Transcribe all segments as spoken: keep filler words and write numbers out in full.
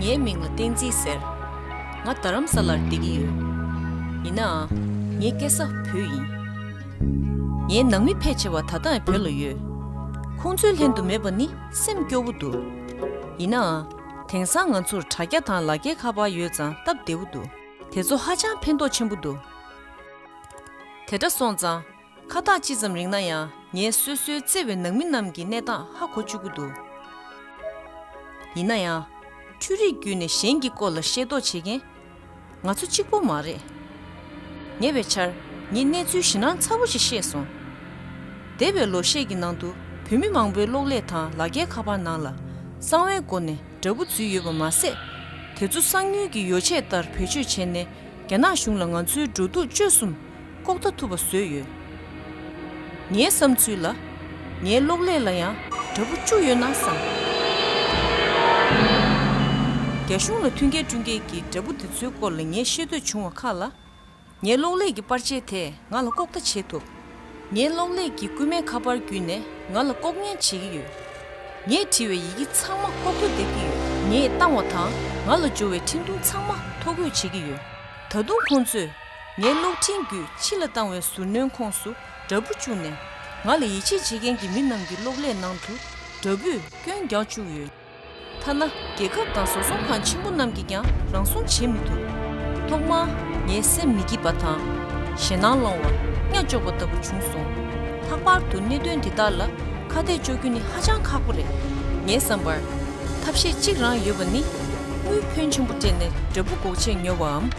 ངའི་མིང་ལ་བསྟན་འཛིན་ཟེར། ང་རྡ་རམ་ས་ལར་བསྡད་ཀྱི་ཡོད། ཡིན་ནའང་། ངའི་སྐྱེས་ས་བོད་ཡིན། ངའི་ནང་མི་ཕལ་ཆེ་བ་ད་ལྟའང་བོད་ལ་ཡོད། ཁོང་ཚོའི་ལྷན་དུ་མེད་པ་ནི་སེམས་སྐྱོ་བོ་འདུག། ཡིན་ནའང་། དེང་སང་ང་ཚོར་དྲ་རྒྱ་དང་ལག་འཁྱེར་ཁ་པར་ཡོད་ཙང་སྟབས་བདེ་བོ་འདུག། དེ་ཚོ་ཧ་ཅང་ཕན་ཐོགས་ཆེན་པོ་འདུག། དེ་འདྲ་སོང་ཙང་། ཁ་ཐག་ཅི་ཙམ་རིང་ན་ཡང་ངས་སོ་སོའི་བརྩེ་བའི་ནང་མི་རྣམས་ཀྱི་གནས་སྟངས་ཧ་གོ་བཅུག་གི་འདུག། ཡིན་ན་ཡང་། འཕྲུལ་རིག་བརྒྱུད་ནས་གཞན་གྱི་སྐོར་ལ་ཤེས་རྟོགས་བྱེད་མཁན། ང་ཚོ་གཅིག་པོ་མ་རེད། ཉེ་བའི་ཆར་ངས་གནས་ཚུལ་ཞེད་སྣང་ཚ་བོ་ཞིག་ཤེས་སོང་། འདས་པའི་ལོ་ཤས་ཀྱི་ནང་དུ་བོད་མི་མང་པོའི་གློག་ཀླད་དང་ལག་འཁྱེར་ཁ་པར་ནང་ལ་གསང་བའི་སྒོ་ནས་འདྲ་པོ་འཛུལ་ཡོད་པ་མ་ཟད། དེ་ཚོ་གསང་ཉུལ་གྱི་ཡོ་བྱད་ལྟར་བེད་སྤྱོད་བྱས་ནས། རྒྱ་ནག་གཞུང་ལ་ང་ཚོའི་འགྲོ་འདུག་སྤྱོད་གསུམ་ལྐོག་ལྟ་ཐུབ་པ་བཟོས་ཡོད། ངའི་བསམ་ཚུལ་ལ། ངའི་གློག་ཀླད་ལ་ཡང་འདྲ་པོ་བཅུག་ཡོད་ན་བསམ། རྒྱ་གཞུང་ལ་མཐུན་རྐྱེན་བསྐྲུན་མཁན་གྱི་འདྲ་པོ་དེ་ཚོའི་སྐོར་ལ་ངས་ཤེས་འདོད་བྱུང་བ་ཁག་ལ། ངའི་གློག་ཀླད་ཀྱི་པར་ཆས་དེས་ང་ལ་ལྐོག་ལྟ་བྱེད་ཐུབ། ངའི་གློག་ཀླད་ཀྱི་སྐུད་མེད་ཁ་པར་བརྒྱུད་ནས་ང་ལ་ལྐོག་ཉན་བྱེད་ཀྱི་ཡོད། ངས་བྲིས་པའི་ཡི་གེ་ཚང་མ་ལྐོག་ཐོ་འདེབས་ཀྱི་ཡོད། ངས་བཏང་བ་དང་ང་ལ་འབྱོར་བའི་འཕྲིན་ཐུང་ཚང་མ་ཐོ་འགོད་བྱེད་ཀྱི་ཡོད། ད་དུང་ཁོང་ཚོས་ངའི་གློག་འཕྲིན་བརྒྱུད་ཕྱི་ལ་བཏང་བའི་ཟུར་སྣོན་ཁོངས་སུ་འདྲ་པོ་བཅུག་ནས་ང་ལ་ཡིད་ཆེས་བྱེད་མཁན་གྱི་མི་རྣམས་ཀྱི་གློག་ཀླད་ནང་དུ་འདྲ་པོས་སྐྱོན་རྒྱག་བཅུག་ཡོད། ཐ་ན་རྒྱལ་ཁབ་དང་བཟོ་ཚོང་ཁང་ཆེན་པོ་རྣམས་ཀྱིས་ཀྱང་རང་སྲུང་བྱེད་མི་ཐུབ། ཐོག་མར་ངའི་སེམས་མི་སྐྱིད་པ་དང་། ཞེད་སྣང་སློང་བ། གཉའ་གཅོག་པ་ལྟ་བུ་བྱུང་སོང་། ལྷག་པར་དུ་གནད་དོན་འདི་དག་ལ་ཁ་གཏད་གཅོག་རྒྱུ་ནི་ཧ་ཅང་ཁག་པོ་རེད། ངའི་བསམ་པར། ཐབས་ཤེས་གཅིག་རང་ཡོད་པ་ནི། དངུལ་ཕོན་ཆེན་པོ་སྤྲད་ནས་འདྲ་པོ་འགོག་ཆས་ཉོ་བའམ།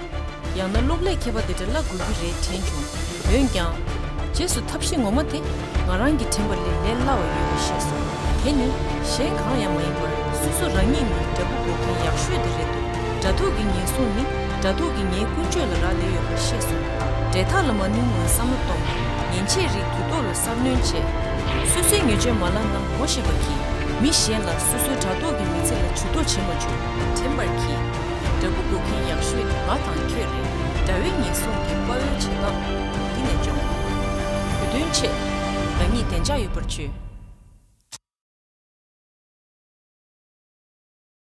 ཡང་ན་གློག་ཀླད་ཁྱད་པར་འདི་འདྲ་གླ་དགོས་ཀྱི་རེད་དྲན་བྱུང་། འོན་ཀྱང་། རྗེས་སུ་ཐབས་ཤེས་ངོ་མ་དེ་ང་རང་གིས་དྲན་པ་ལས་ལས་སླ་བ་ཡོད་པ་ཤེས་སོང་། དེ་ནི་གཞན་གང་ཡང་མ་ཡིན་པར་སོ་སོ་རང་ཉིད་ནི་འདྲ་པོ་འགོག་མཁན་ཡག་ཤོས་དེ་རེད་འདུག། དྲ་ཐོག་གི་ཉེན་སྲུང་ནི་དྲ་ཐོག་གི་ངའི་ཀུན་སྤྱོད་ལ་རག་ལས་ཡོད་པ་ཤེས་སོང་། འབྲེལ་ཐག་ལ་མ་ནུས་སྔོན་བསམ་བློ་གཏོང་། མཉེན་ཆས་རིགས་དུས་ཐོག་ལ་གསར་སྣོན་བྱེད། སོ་སོའི་ཉེས་ཆད་མ་ལག་ནང་ངོ་ཤེས་པ་གྱིས་མི་གཞན་ལ་སོ་སོའི་དྲ་ཐོག་གི་མི་ཚེ་ལ་ཇུས་གཏོགས་བྱེད་མ་བཅུག། དྲན་པར་གྱིས། དྲ་འབུ་འགོག་མཁན་ཡག་ཤོས་དེ་ང་དང་ཁྱོད་རེད། དྲ་བའི་ཉེན་སྲུང་གི་དཔའ་བོའི་བྱེད་སྟངས་འདི་ནས་སྦྱོང་། བོད་དོན་ཆེད་རང་ཉིད་བདེ་འཇགས་ཡོད་པར་བྱོས།